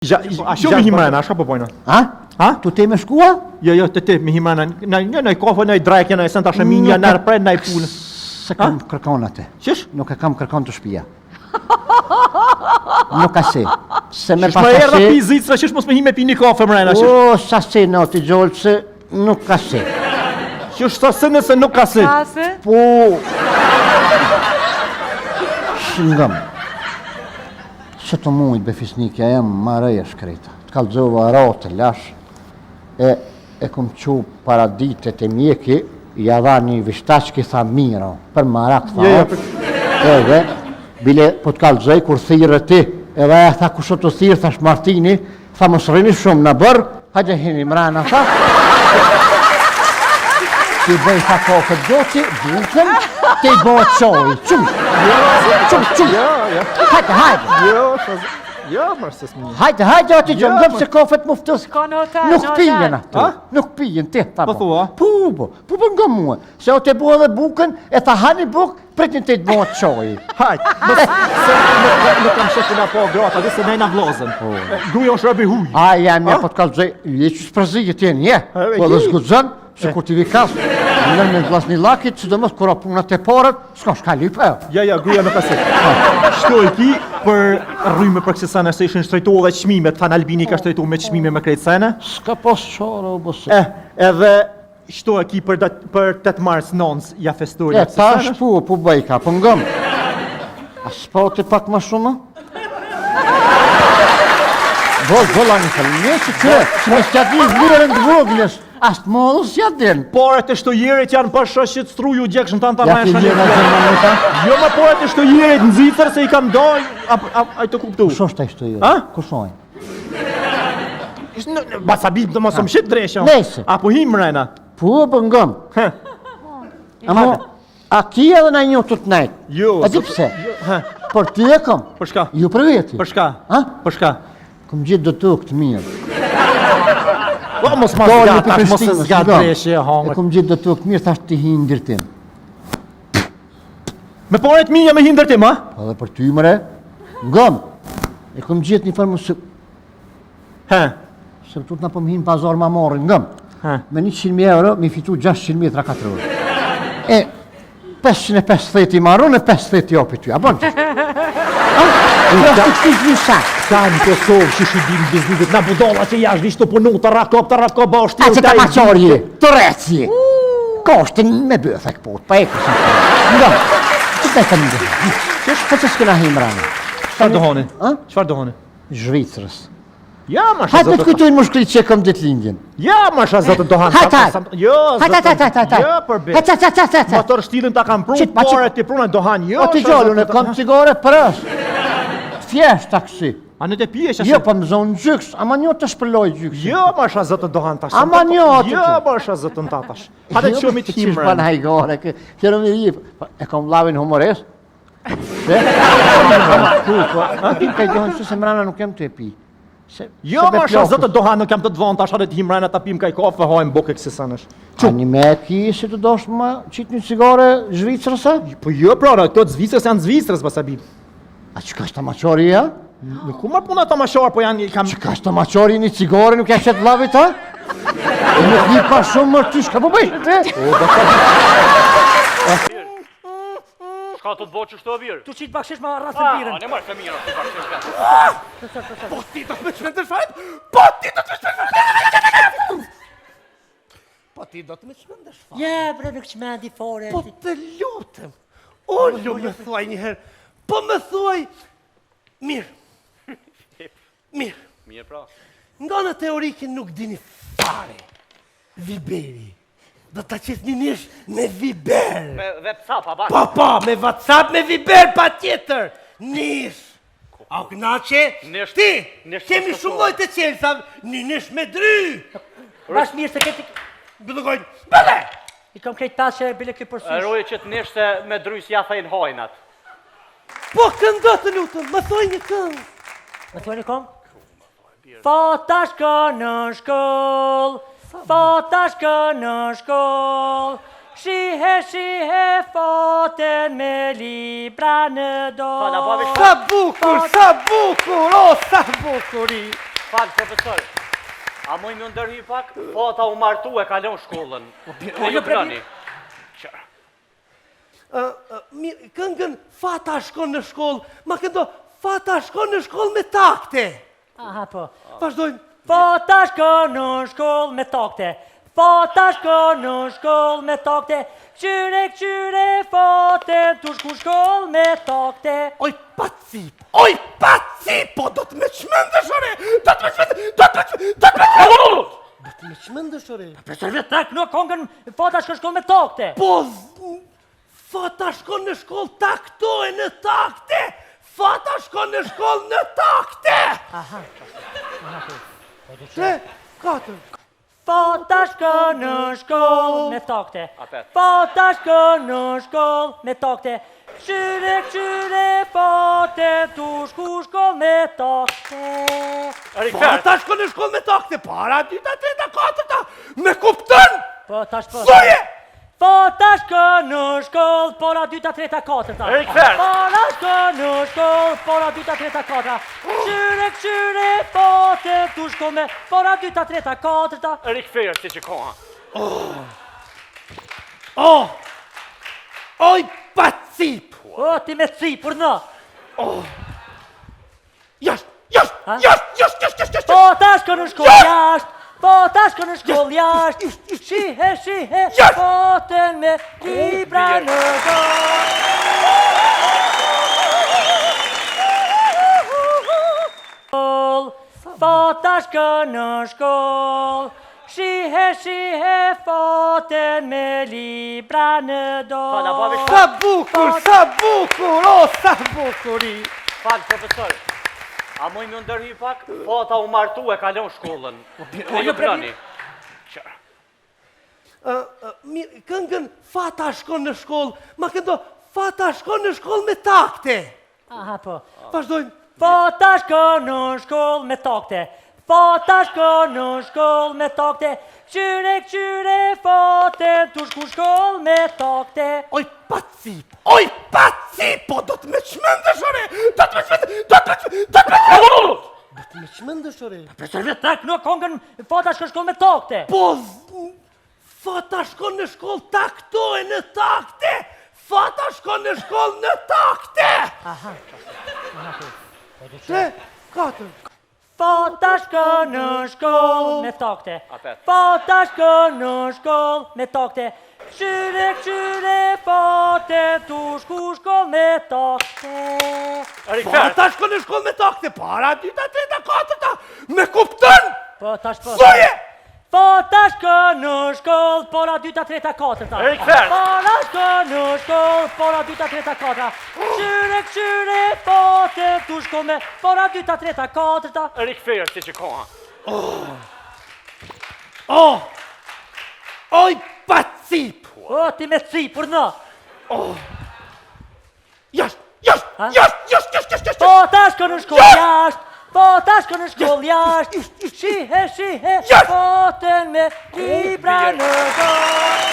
Ja, a shumë me hi mrena, a shka po bojna? A? A? Tu te me shkua? Jo, jo, te te, me hi mrena, në një në kafe, në drekë, në sen tash e minja, në prej, në punë. S'e kam kërkon atë. Qysh? Nuk e kam kërkon të shpia. Nuk ka si. Se me Qysh më pas erdha si. pi Zvicra, qysh mos me hi me pi një kafe mrena, qysh? O, sa si në të gjolë, se nuk ka si. Qysh sa si nëse nuk ka si? Ka se? Po... Shngëm. Se të mujt be fisnikja jem, ma rej e shkreta. Të kallxova ratë lash, e, e kom qu para dite te mjeki, ja dha një vishtaqki, tha miro, për marak, tha, Jo, jo, o. edhe, bile, po të kallxoj, kur thirre ti, edhe aja tha, kush o të thirrë, thash Martini, Tha mos rrini shumë në bërë, hajde hini mrena, tha. Ti bëj tha kofet goti, bukën, ti bëj çoj, çu. Çu, çu. Jo, jo. Hajde, hajde. Jo, sha, jo, mërë se s'mi. Hajde, hajde, aty Jo, që ngëm se kofet më ftus. Shko në hotel, Nuk në hotel. pijen ato. A? Nuk pijen, ti, tha. Po thua? Po, po, po, po ngëm mua. Se o të bo edhe bukën, e tha hani bukë, Pritni të të bëhet çoj. Hajt, mos se nuk nuk kam shef na po grata, di se ne na vllazën. Po. Gruaja është robi huj. A jam ja po të kallzoj, je që s'përzihet ti një. Po dhe s'guxon, se kur ti vi kas, në me vllazni lakit, sidomos kur puna te paret, s'ka shka lyp ajo. Ja, ja, gruaja nuk ka se. Shto e ki për rrymë për kësi sene se ishin shtrejtu edhe çmimet, than Albini ka shtrejtu me çmime me krejt sene. S'ka pas çare o bose. Eh, edhe Shto e ki për, dat, për 8 mars nons, ja festojnë. E, tash po, po bëjka, po ngëm. A s'po të pak më shumë? Bol, bol, anë të një që kë, që me s'ja di vlerën të voglës, as të mollës s'ja din. Paret e shtojerit janë pa shëshit struju gjekshën tanë ta Ja ki vlerën të më ta? Jo më paret e shtojerit në Zvicër se i kam dojnë, a, a, a, të kuptu. Kush është ai shtojeri? A? Kush është? Basabi të mos më shit dreshë. Nëse. Apo him mrena. Po, po ngëm. Hë. Amo, a ki edhe në një të të nejtë? Jo. A di pse? Jo, hë. Por ty e kom. Për shka? Ju për veti. Për shka? Ha? Për shka? Kom gjithë do tokë të mirë. Po mos ma zgat, tash mos e zgat dreshë e hangët. E kom gjithë do tokë të mirë, thash ti hi ndërtim. Me paret mija me hi ndërtim, ha? Po edhe për ty mëre, ngëm. E kom gjithë një farë mos He. Se të të na po më hinë pazar ma marrin, ngëm. He. Me 100.000 euro, mi fitu 600 metra katror. E, 550 i marrun e 50 i opi ty, a bon që? A? Kjo është të një sa. Ka në Kosovë që shi din biznesit, na budalla që jashtë vish të punu, të rakop, të rakop, ba është A që ta maqar je, të rec je. Ka është me bëthek po, pa e kësë. Ngëm, që të e të një? Që është që s'kena himrana? Çfarë do honi? A? Çfarë do honi? Zvicrës. Ja, ma sha Hajde të kujtojnë mushkrit që kom ditëlindjen. Ja, ma sha zotën do hanë. Hajt, hajt. Jo, Hajt, hajt, hajt, hajt, hajt. Jo, për be. Hajt, hajt, hajt, hajt. Motor shtilën ta kam pru, pare ti pruna do hanë. Jo, O ti gjallë, unë kam cigare prës. Thjesht taksi. A në të pijesh Jo, po më zonë gjyks, ama një të shpërloj gjyks. Jo, ma sha zotën do hanë tash. Ama një atë. Jo, ma sha zotën ta tash. Hajde të shohim të himrën. Qysh bën hajgare, kërë më jep. E kam vllavin humorist. Se? Ku, po, a ti ka gjohën se mrana nuk jam të e pi. Se, jo, ma sha zotët do hanë, nuk jam të të vonë, tash hajde të him mrena ta pim kaj kafe, hajmë bukë e kësi senesh. Çu? Një me ki si të dosh më qitë një cigare Zvicrës, a? Po jo, pra, këto të Zvicrës janë Zvicrës, basabi. A që ka është tamaqari, ja? Nuk u marr puna tamaqar, po janë kam Që ka është tamaqari një cigare nuk ja qet vllavit, ha? E nuk një pa shumë mërë ty, shka po bëjsh ti? O, basabi. Shka të të bo që shto birë? Tu qitë bakshish ma rrasën birën. A, ne marrë të mirë, ti bakshish Po ti do të më çmendësh fare? Po ti do të më çmendësh Po ti do të më çmendësh fare. Ja, bre, nuk çmendi fare. Po të lutem. O, lu, më thuaj një herë. Po më thuaj mirë. Mirë. Mirë pra. Nga në teorike nuk dini fare. Viberi. Do ta qesni nish me Viber. Me WhatsApp, a Po, po, me WhatsApp, me Viber, pa tjetër. Nish. A u knaqe? Nish. Ti, Nish kemi të shumë lloj të çelësave, një nish me dry. Bash mirë se këti... Mbyllë gojën, bële! I kom krejt pas që bile ky përsysh. Roje që të nish se me dry s'ja thejnë hajnat. Po këndo të lutem, më thuaj një këngë. Më thuaj një këngë? Fata shkon në shkollë, fata shkon në shkollë, shihe, shihe, fatën me libra në dorë. Sa bukur, sa bukur, o, sa bukuri. Fal, profesor. A muj me ndërhy pak? Fata u martu e ka lon shkollën. Po ju prani. Mirë, këngën Fata shkon në shkollë, ma këndo Fata shkon në shkollë me takte. Aha, po. Vazhdojmë. Fata shkon në shkollë me takte. Fata shkon në shkollë me takte. Kqyre, kqyre, Fate, tu shku shkollë me takte. Oj, pa cip, oj, pa cip, po do të me çmendësh, ore, do të me çmendësh, do të me çmendësh, do të me çmendësh. Do të me çmendësh, ore. Profesor, vetë tak, në kongën Fata shkon shkollë me takte. Po, Fata shkon në shkollë takto e në takte! Fata shkon në shkollë në takte! Aha. Tre, katër. Fata shkon në shkollë me takte. Fata shkon në shkollë me takte. Kqyre, kqyre, Fate, tu shku shkollë me takte. Fata shkon në shkollë me takte, para, dyta, treta, katërta, me kuptën! Po, tash po. Zoje! Fata shkon në shkollë, para dyta, treta, katërta. Rikfer. Para shkon në shkollë, para dyta, treta, katërta. Kqyre, kqyre, Fate, tu shku me, para dyta, treta, katërta. Rikfer, si që koha. Oh! Oj, pa cip! O, ti me cip, urdhno. Jashtë, jashtë, Ha? jashtë, jashtë, jashtë, jashtë, jashtë. Po, ta shko në shkollë jashtë, po, ta shko në shkollë jashtë, shihe, shihe, Jashtë! Fatën me libra në dorë. Fata shkon në shkollë, shihe, shihe, Fatën me libra në Fala, babi, dorë. Sa bukur, sa bukur, o, sa bukuri. Fal, profesor. A muj me ndërhy pak? Fata u martu e ka lon shkollën. Po ju prani. Mirë, këngën Fata shkon në shkollë, ma këndo Fata shkon në shkollë me takte. Aha, po. Vazhdojmë. Fata shkon në shkollë me takte. Fata shkon në shkollë me takte. Kqyre, kqyre, Fate, tu shku shkollë me takte. Oj, pa cip, oj, pa cip, po do të me çmendësh, ore, do të me çmendësh, do të me çmendësh, do të me çmendësh. Do të me çmendësh, ore. Profesor, vetë tak, në kongën Fata shkon shkollë me takte. Po, Fata shkon në shkollë takto e në takte! Fata shkon në shkollë në takte! Aha. Tre, katër. Fata shkon në shkollë me takte. Apet. Fata shkon në shkollë me takte. Kqyre, kqyre, Fate, tu shku shkollë me takte. Rikfer. Fata shkon në shkollë me takte, para, dyta, treta, katërta, me kuptën! Po, tash po. Zoje! Fata shkon në shkollë, para dyta, treta, katërta. Rikfer. Para shkon në shkollë, para dyta, treta, katërta. Kqyre, kqyre, Fate, tu shko me, para dyta, treta, katërta. Rikfer, si që koha. Oh! Oj, pa cip! O, ti me cip, urdhno. Jashtë, jashtë, Ha? jashtë, jashtë, jashtë, jashtë, jashtë! Po, ta shko në shkollë jashtë, po, ta shko në shkollë jashtë, shihe, shihe, Jashtë! Fatën me libra në dorë.